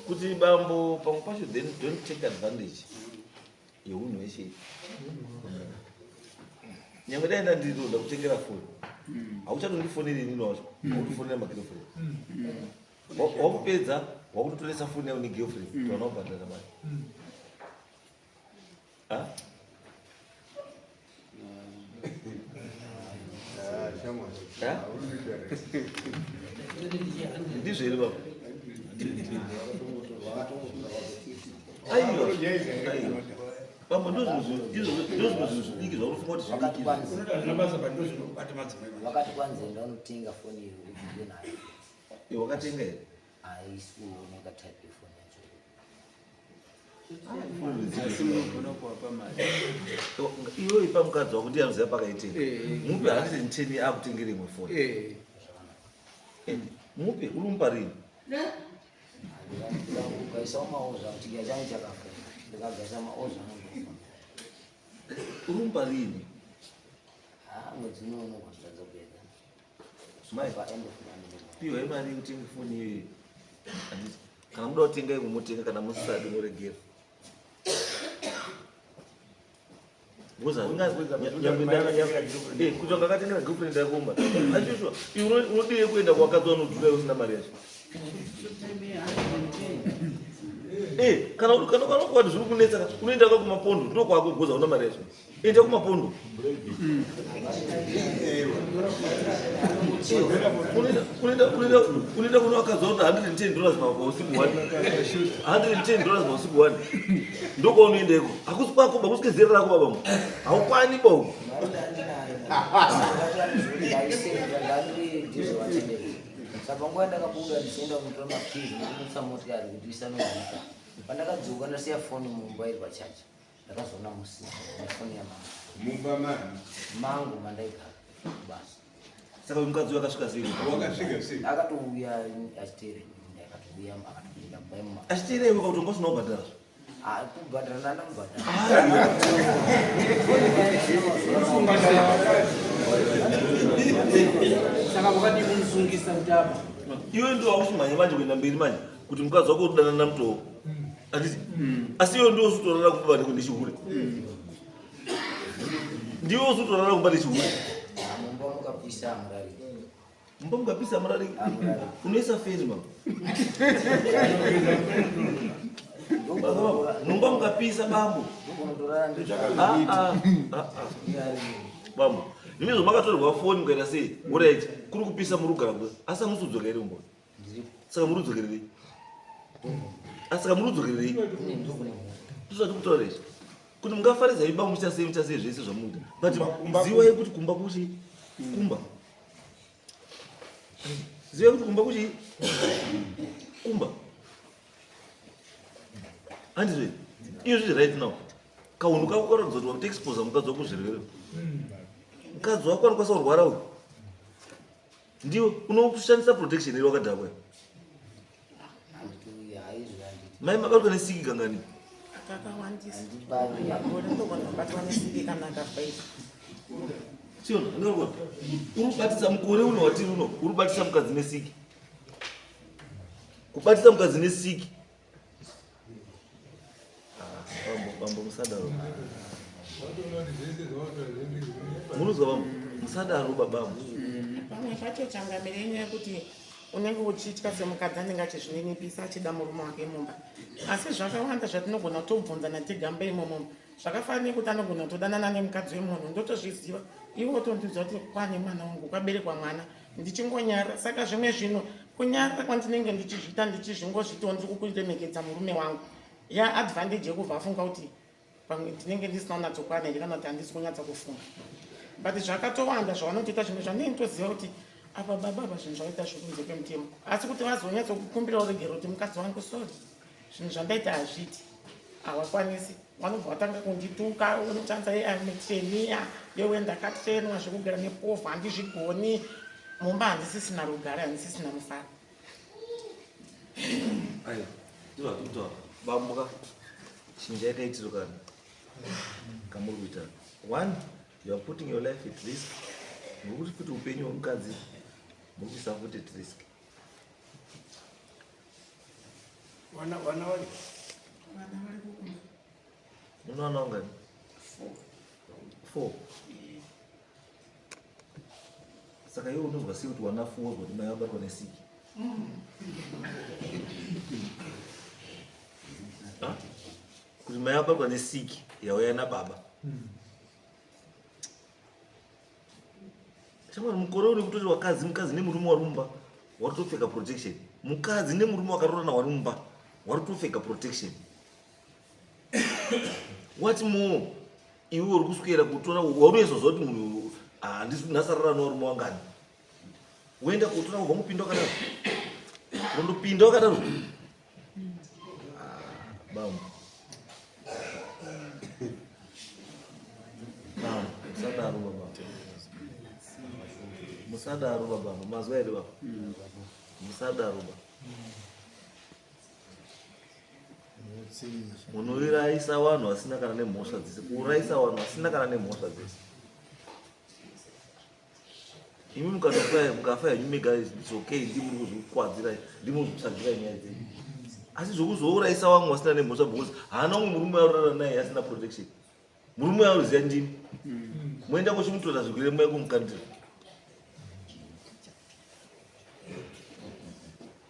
kuti bambo pamwe pacho then don't take advantage yeunhu hweshe. Nyange dai ndandiri ndakutengera foni, hauchatondifoneri inini wacho, hautofonera magirlfriend. Wakupedza wakutotoresa foni yako negirlfriend towana kubhadhara mari. Ah? Ah? Ndizvo here baba? Aiwa, aiwa bambo, ndozvimwe zvinhu zvidiki zvaunofunga kuti Vakati zvidiki. kwanzi Unoda zvina basa, but ndozvinobata madzimai. Vakati kwanzi enda unotenga foni iyo udye nayo. Iwe wakatenga here? Haisi kuoneka type yefoni yacho. Asi munogona kuwapa mari. Iwe ipa mukadzi wako, ndiye anoziva pakaitenga. Mupe 110 akutengere imwe foni. Mupe, uri mupa rini? Ndikagaisawo maoza kuti chiga changu chakafa, ndikagaisa maoza anondofa. Uri mupa rini? Ha, mwedzi unono kuzadza kupedza. Mai. Pa end of month. Piwa imari yekutenga foni iyoyo. Handiti kana muda kutenga imwe motenga, kana musisadi moregera. Because kuti angakatengera girlfriend yako mba achishwa, unodii kuenda kuwakadzi vanodhura usina mari yacho? Kana kwati zviri kunetsa, unoenda ka kumapondo, ndo kwako goza una mari yacho, enda kumapondo. Unoenda kuno vakadzi vakuti $110 pausiku one, $110 pausiku one, ndokwaunoenda iko, hakusi kwako ba, kusike zera rako babamo, haukwani ba uku. Ndaisenza, ndandiri diesel attendant, saka panguva yandakabuda ndichienda kunotora makeys nekumutsa motikari kuti isanozika, pandakadzoka ndasiya foni mumba iri pachaji. Ndakazoona musina nefoni yamama. Mumba mani? Mangu mandaigara basa. Saka uyu mukadzi uyu akasvika sei? Wakasvika sei? Akatouya achiteera, akatouya akatopinda mumba imomo. Achiteera iwe kautonga usina kubhadhara? Kubhadhara ndandamubhadhara. Saka vakadii kumusungisa kuti apa? Iwe ndo hausi mhanye manje kuenda mberi manje kuti mukadzi wako udanana namutoo, handiti? Asi iwe ndiwo usutorara kumba nechihure, ndiwe usutorara kumba nechihure. Mumba mukapisa hamurari. Mumba mukapisa murari? Hamurari. Unoisa feni mama. Mumba mukapisa bambo. Ndokunotorara. Ah, ah, ah, ah. Bambo, ndizvo makatorerwa foni mukaita sei? Alright, kuri kupisa, muri kugara kuda, asi hamusi kudzoka here kumba? Saka muri kudzokererei? Asi saka muri kudzokererei? Ndozvati kutaura izvi. Kuti mungafaridza imba muchita sei muchita sei zvese zvamunoita. But ziwai kuti kumba kuchi kumba. Ziwai kuti kumba kuchi kumba. Handizve iyo zviri right now. Kaunhu kako karatidza kuti wakutoexposa mukadzi wako zvirwere. Mukadzi wako anokwanisa kurwara uyu. Ndiwe unoshandisa protection iri wakadhakwa. Mai makabatwa nesiki kangani? Kakawandisa. Ndogona kubatwa nesiki kana kafaita. Chiona, ndinoona. Uri kubatisa mukore uno watiri uno, uri kubatisa mukadzi nesiki. Kubatisa mukadzi nesiki. Ah, bambo, bambo musadaro. Munozwa bambo, musadaro babangu. Pamwe pacho changamire inyaya yekuti unenge uchitya semukadzi anenge achizvininipisa achida murume wake mumba asi zvakawanda zvatinogona kutobvunzana tega mumba imomo zvakafanana nekuti anogona kutodanana nemukadzi wemunhu ndotozviziva iwe wotondiudza kuti kwane mwana wangu kwaberekwa mwana ndichingonyara saka zvimwe zvinhu kunyara kwandinenge ndichizviita ndichizvingozvitiwo ndiri kukuremekedza murume wangu ya advantage yekubva afunga kuti pamwe ndinenge ndisina kunyatsokwana here kana kuti handisi kunyatsa kufunga but zvakatowanda zvavanotoita zvimwe zvandinenge toziva kuti apa baba apa zvinhu zvavaita zvekunze kwemutemo asi kuti vazonyatsokukumbirawo regero kuti mukadzi wangu sorry zvinhu zvandaita hazviiti hawakwanisi vanobva vatanga kundituka unochanza yeametrenia yewe ndakatrenwa zvekugara nepovha handizvigoni mumba handisisina rugare handisisina mufaro Aiwa, ndizvo zvatiri Bambo ka, chinjai kaitiro kana kamuri kuita. One, you are putting your life at risk. Ngokuti futi upenyu hwemukadzi muri kuisa futi at risk. Vana vana vari vana vari kukumba Munowana ungani? Four. Saka iwe unozwa sei kuti wana four wozwa kuti mai vabatwa nesiki? Ha? Kuti mai vabatwa nesiki yauya nababa. Shamwari mukore une kutoti wakadzi mukadzi nemurume wari mumba wari kutopfeka protection. Mukadzi nemurume wakaroorana wari mumba wari kutopfeka protection. What more? Iwe uri kuswera kutora waunoizwa kuti munhu handisi nhasarara nevarume wangani. Woenda kutora wobva mupinda wakadaro. Wondopinda wakadaro. Ah, bambo. Bambo, musadaro baba. Musadaro baba, mazwa here baba? Musadaro baba. Munourayisa vanhu vasina kana nemhosva dzese, kuurayisa vanhu vasina kana nemhosva dzese. Imi mukatofa mukafa henyu mega it's okay, ndimi muri kuzvikwadzira, ndimi muri kuzvitsvagira nyaya dzenyu. Asi zvokuzourayisa vamwe vasina nemhosva because haana umwe murume aurara naye asina protection. Murume auziva ndimi. Moenda kuchimutora zvirwere mouya kumukandira.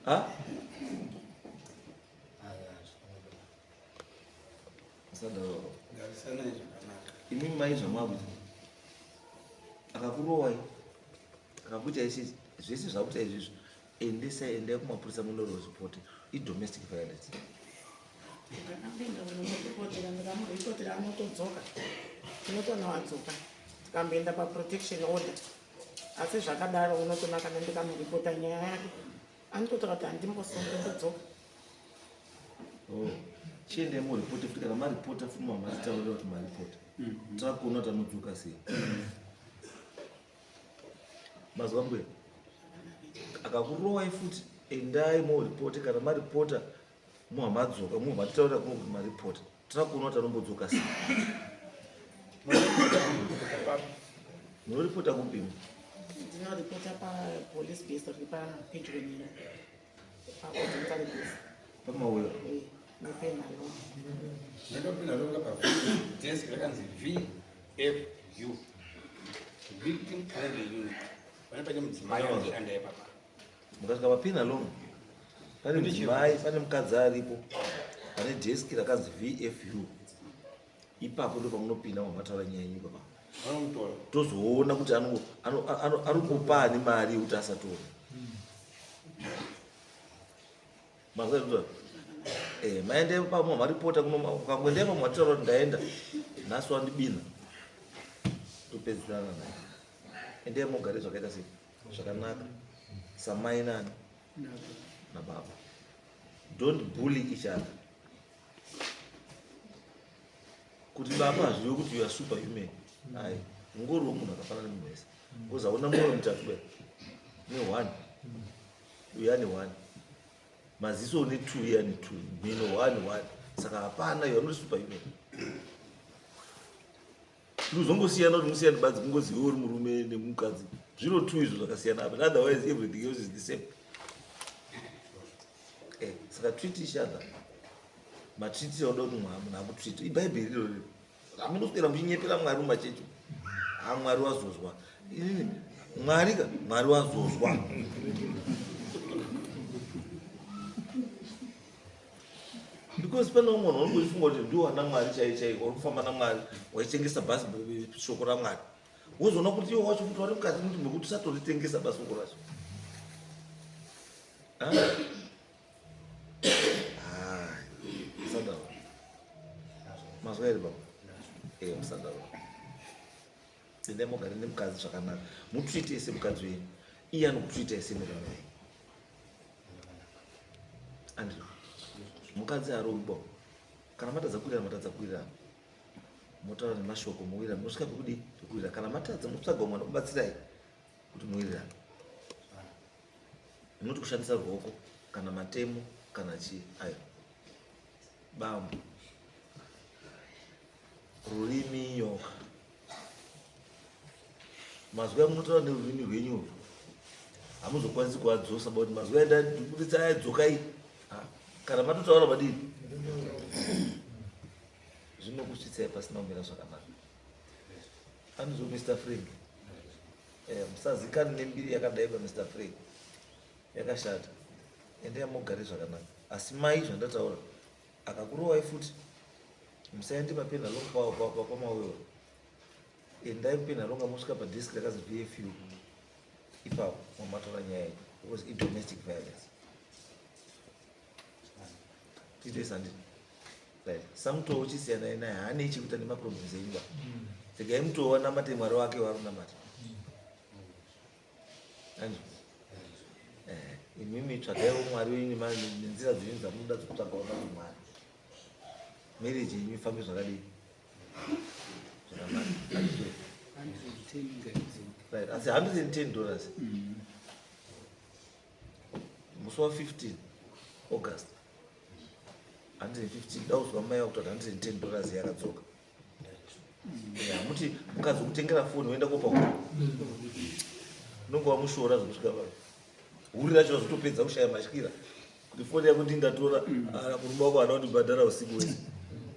Ha? Musadaro. Garisanai zvakanaka. Imi mai zvamakuita. Akakurowai. Akakuita izvi zvese zvakuita izvizvi. Endesai endai kumapurisa munorozvipoti. I domestic violence. Ndakapinda kunomuripotera ndikamuripotera anotodzoka tinotoona wadzoka tikamboenda paprotection order asi zvakadaro unotoona kana ndikamuripota nyaya yake anototaura kuti handimbosonge ndodzoka Oh. Chiendai muripoti futi kana maripota futi mamatitaurira kuti maripota. Takuona kuti anodzoka sei. Mazwa mbuya. Akakurowai futi endai moripoti kana maripota muhamadzoka muhamatitaurira kuno kuti maripota. Takuona kuti anombodzoka sei. Munoripota kupimo. Ndinoripota papolice base riri papedyo neni paauxiliary base Pamauyo. nepenhalo Ndakapinda ronga pa desk rakanzi VFU. Victim Friendly Unit. Pane pane mudzimai anoshanda ipapa. Mukasvika paPenhalonga pane mudzimai pane mukadzi aripo pane deski rakanzi VFU ipapo ndo pamunopinda mamataura nyaya yenyu ipapa Vanomutora. tozoona kuti ari kupa ani mari yekuti asatora mazwa eh maende pamwe maripota kuno ukangoenda ipapo mataura kuti ndaenda Nhasi wandibina topedzerana naye. Endai mugare zvakaita sei? Zvakanaka. Samai nani? Nababa. Don't bully each other. Kuti baba hazvive kuti you are superhuman. Ayi, ungoriwo munhu akafanana nemunhu wese. Because hauna mwoyo mutatu be. Ne one. Uyu ane one. Maziso une two, iye ane two. Mhino one, one. Saka hapana, you are not superhuman. Zvinozongosiyana kuti musiyane badzi kungoziva uri murume nemukadzi. Zviro two izvo zvakasiyana apa. Otherwise everything else is the same. Eh, saka treat each other. Matreat auda kuti munhu akutreat. Ibhaibheri iroro. Hamunoswera muchinyepera Mwari mumachechi. Ha Mwari wazozwa. Inini Mwari ka Mwari wazozwa. Because pane umwe munhu unongochifunga kuti ndiwo ana Mwari chaiye chaiye uri kufamba naMwari waichengesa bhasi shoko raMwari. Wozoona kuti iwe wacho futi wari mukati mekuti mekuti usatoritengesa basi shoko racho. Musadaro. Mazwa here baba? Eh, musadaro. Endai mugare nemukadzi zvakanaka. Mutreat semukadzi wenyu. Iye anokutreat semurume wenyu. Andrew. Mukadzi harovi baba. Kana matadza kuwirirana matadza kuwirirana. Motaura nemashoko mowirirana mosvika pekudii? Pekuwirirana. Kana matadza motsvaga umwe anokubatsirai kuti muwirirane. Not kushandisa ruoko kana matemo kana chii ayo. Bambo. Rurimi inyoka. Mazwi amunotaura nerurimi rwenyu urwu hamuzokwanisi kuadzosa but mazwi aenda aya dzokai. Kana matotaura madini? Zvinokusvitsai pasina kumira zvakanaka. Anozvo Mr. Frank. Eh, musazikane nembiri yakadai ba Mr. Frank. Yakashata. Endai mugare zvakanaka. Asi mai zvandataura akakurovai futi musaende paPenhalonga pamaweva. Endai kuPenhalonga mosvika padesk rakazi VFU. Ipapo mamatora nyaya iyi because i domestic violence. Tite sandi. Right. Samutowo chisiyanai naye haanei chekuita nemaproblems enyu ba. Regai mutowo anamate Mwari wake waari kunamata. Anzwa. Eh, imimi tsvagaiwo Mwari wenyu nenzira dzenyu dzamunoda dzekutsvagawo nadzo Mwari. Marriage yenyu ifambe zvakadii? Zvakanaka. Right. Asi 110 dollars. Musi wa 15 August 115 dauzwa mai vakuti 110 dollars yakadzoka. Hamuti mukadzi wekutengera foni woenda kopa huri. Unonge wamushora zvekusvika pano. Huri racho razotopedza kushaya matyira. Kuti foni yako ndingatora murume wako haana kundibhadhara usiku wese.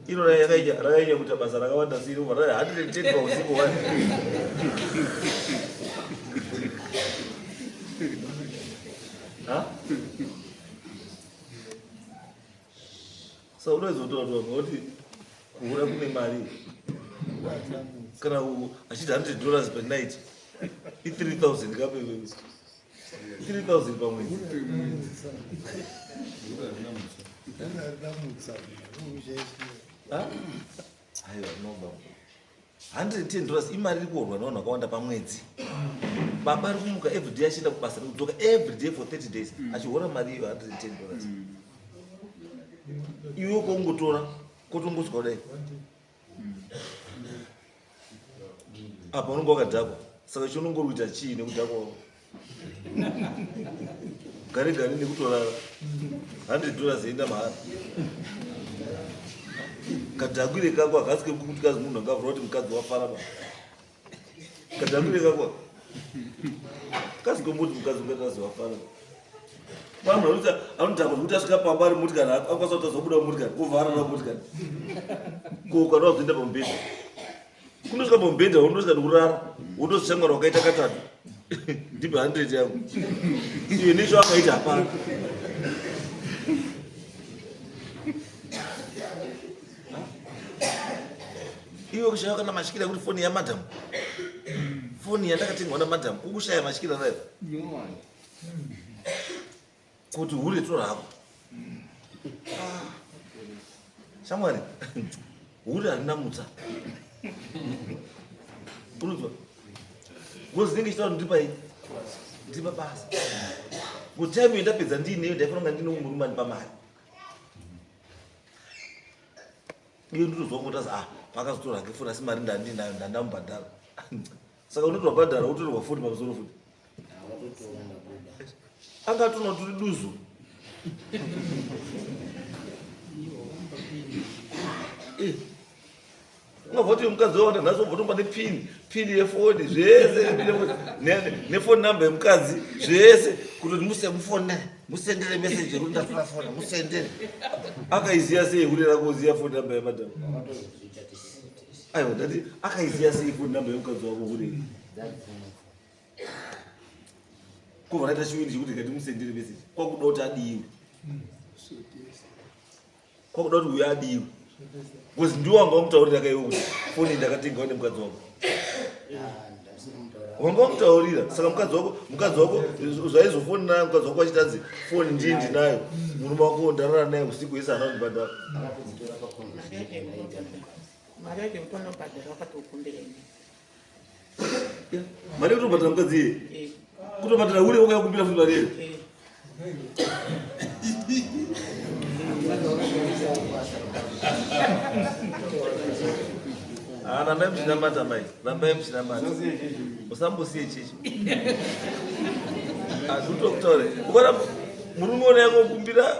Iro rakainya kuita basa rakawanda sei robva rari 110 pausiku hwani. Ha? So unozotora kuti vanhu voti kuhura kune mari kana achiti 100 dollars per night i 3000 kape 3000 pamwedzi. Aiwa no baba. 110 dollars imari iri kuhorwa nevanhu vakawanda pamwedzi. Baba ari kumuka every day achienda kubasa nekudzoka every day for 30 days achihora mari iyo 110 dollars. Iwe kongotora kotongosvika kudai. Apa unonge wakadhakwa. Saka chaunonge uri kuita chii nekudhakwa wako? Gare gare nekutorara. 100 dollars enda mahara. Kadhakwire kako hakasi kekuti kazi munhu angavhura kuti mukadzi wafara ba. Kadhakwire kako. Kazi komboti mukadzi ungatazi wafara. Vanhu vanoti anodhakwa zvekuti asvika pamba ari motikari akwanisa kuti azobuda mumotikari kovhara na motikari. Ko kana wazoenda pamubhedha. Kunosvika pamubhedha unosvika nekurara wotozishamwari wakaita katatu. Ndipe 100 yangu. Iye necho akaita hapana. Iwe kushaya kana matyira kuti foni yamadam. Foni yandakatengwa namadam kukushaya matyira nayo. Kuti hure tora hako. Shamwari. Hure harina mutsa. Unonzwa? Ngozi inenge ichitaura kuti ndipai ndiri pabasa. Ngo time iyo ndapedza ndiineyo ndaifanira kunga ndine murume andipa mari. Iyo ndinozwa kuti ah pakazotora hake foni asi mari ndandinayo ndandamubhadhara. Saka unotobhadhara wotorerwa foni pamusoro futi. Anga atona turi duzu. Eh. Ungabva kuti mukadzi wawanda nhasi wobva utomba nepini, pini yefoni zvese nefoni number yemukadzi zvese kutoti musemufonere musendere message yekuti ndatora foni musendere. Akaiziya sei hure rako uziya foni number yamadam? Aiwa ndati akaiziya sei foni number yemukadzi wako hure? Ko vakaita chiwindi chekuti ngati musendere message kwakuda kuti adiwe. Kwakuda kuti uyo adiwe. Because ndiwo wanga wamutaurira kaiwe kuti foni ndakatengawo nemukadzi wako. Wanga wamutaurira saka mukadzi wako mukadzi wako zvaizofonera mukadzi wako achitanzi foni ndiye ndinayo murume wako ndarara naye usiku yese haana kundibhadhara. Mari yake kutonobhadhara wakatokumbira ini. Mari yekutobhadhara mukadzi iye eh. kutobhadhara hure wakauya kumbira futi mari iye eh. Ah, rambai muchinamata mai rambai muchinamata musambosiye chechi azvitokutaure ukaona murume una yangokumbira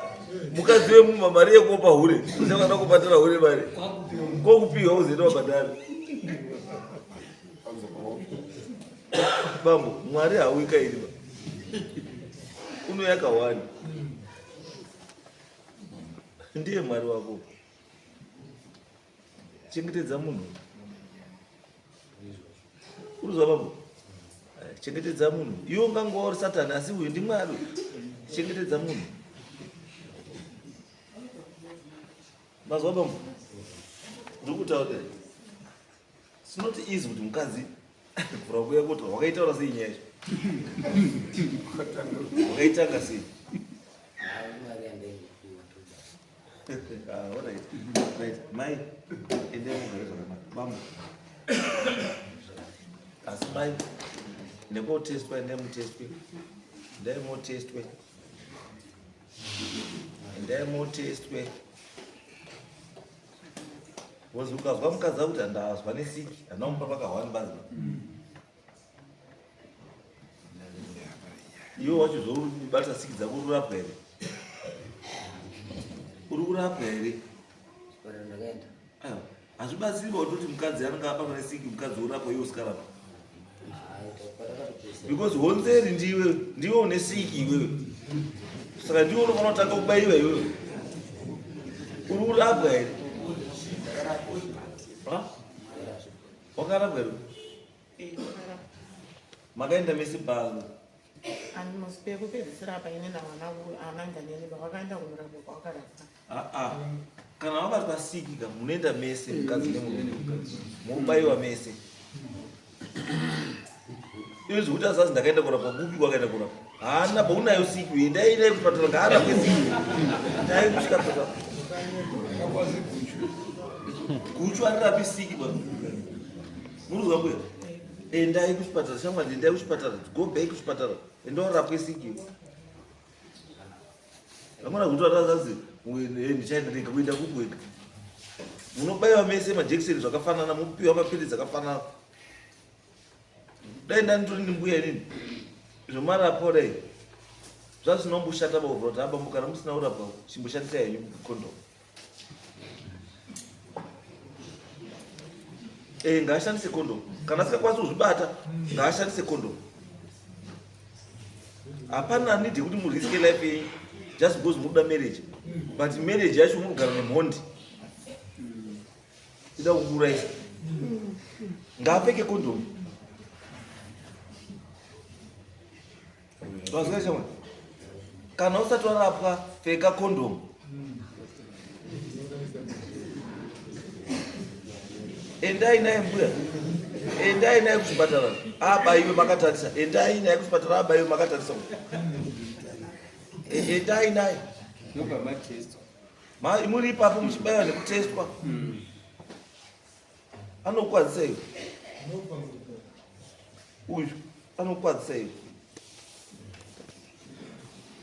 mukadzi wemumba mari yekuopa hure usakada kubhadhara hure mari kokupiwa uzoita wabhadhara bambo mwari hauika iri ba unoyaka wani ndiye mwari wako chengetedza munhu uruzwa bambo eh, chengetedza munhu iwe ungangova uri satani asi uyu ndimwari chengetedza munhu mazwa bambo ndiri kutaura It's not easy kuti mukadzi kuvhura kuya kuti wakaitaura sei nyaya yacho wakaitanga sei ah, mai endai mugare zvakanaka bambo asi mai nekotestwa endai mutestwe endai motestwe endai motestwe Because ukazwa mukadzi akuti handazwa nesiki handina kumupa pakahwani bazi iwe wacho zvoubata siki dzako uri kurapwa here uri kurapwa here hazvibatsiri pautoti mukadzi anenge abatwa nesiki mukadzi urapwa iwe usikarapwa because honzeri ndiwe ndiwe une siki iwewe saka ndiwe unofanira kutanga kubaiwa iwewe uri kurapwa here wakarapwa here makaenda mese pa pekupedzisira apa ini nawana ananganeni vakaenda kunorapwa kwawakarapwa Aa, kana vabatwa siki ka munoenda mese mukadzi nemurume mobaiwa mese izvi zvekuti azazi ndakaenda kurapwa kupi kwakaenda kurapwa haana paunayo siki uye ndaiendai kuchipatara ngaarapwe siki ndai kusvika pata guchu arirapi siki ba murikuzwa mbuya endai kuchipatara shamwari endai kuchipatara go back kuchipatara enda urapwe siki Vamwana kuti vatazazi ndichaenda ndega kuenda kupi wega. Munobaiwa mese majekiseni zvakafanana mopiwa mapiritsi akafanana. Dai ndanditori ndimbuya inini. Zvemarapo dai. Zvazvisina kumboshata bauvura kuti abambo kana musina kurapwa chimboshandisai henyu condom. Eh, ngaashandise condom. Kana asingakwanisi kuzvibata, ngaashandise condom. Hapana need yekuti muriske life yenyu just because munoda marriage. But marriage yacho munogara nemhondi. Ida kukuurayisa. Ngaapfeke condom. Wazwa shamwari? Kana usati warapwa pfeka condom. Endai naye mbuya. Endai naye kuchipatara. Abaiwe makatarisa. Endai naye kuchipatara abaiwe makatarisa. Endai naye. Nobva matestwa. Muri ipapo muchibaiwa nekutestwa. Anokwadzisa iwe. Uyu anokwadzisa iwe.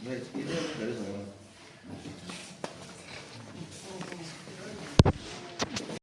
Right, ine mugare zvakanaka.